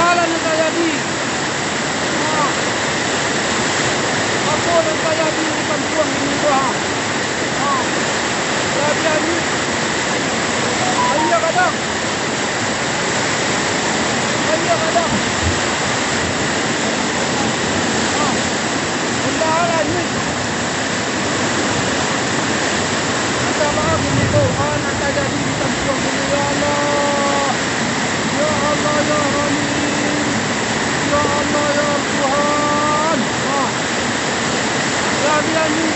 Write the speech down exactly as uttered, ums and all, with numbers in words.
Alah nan tajadi. Ha. Apo nan tajadi di kampuang ini ko, ha? Ha. Jadi, jadi. Aia gadang. Aia gadang. Ha. Andalah ni. Minta maaf ini, Tuhan, nan tajadi di kampuang ini, ya Allah. Ya Allah, ya Rahim. Ya Allah, ya Tuhan. Ha. Jadi, ini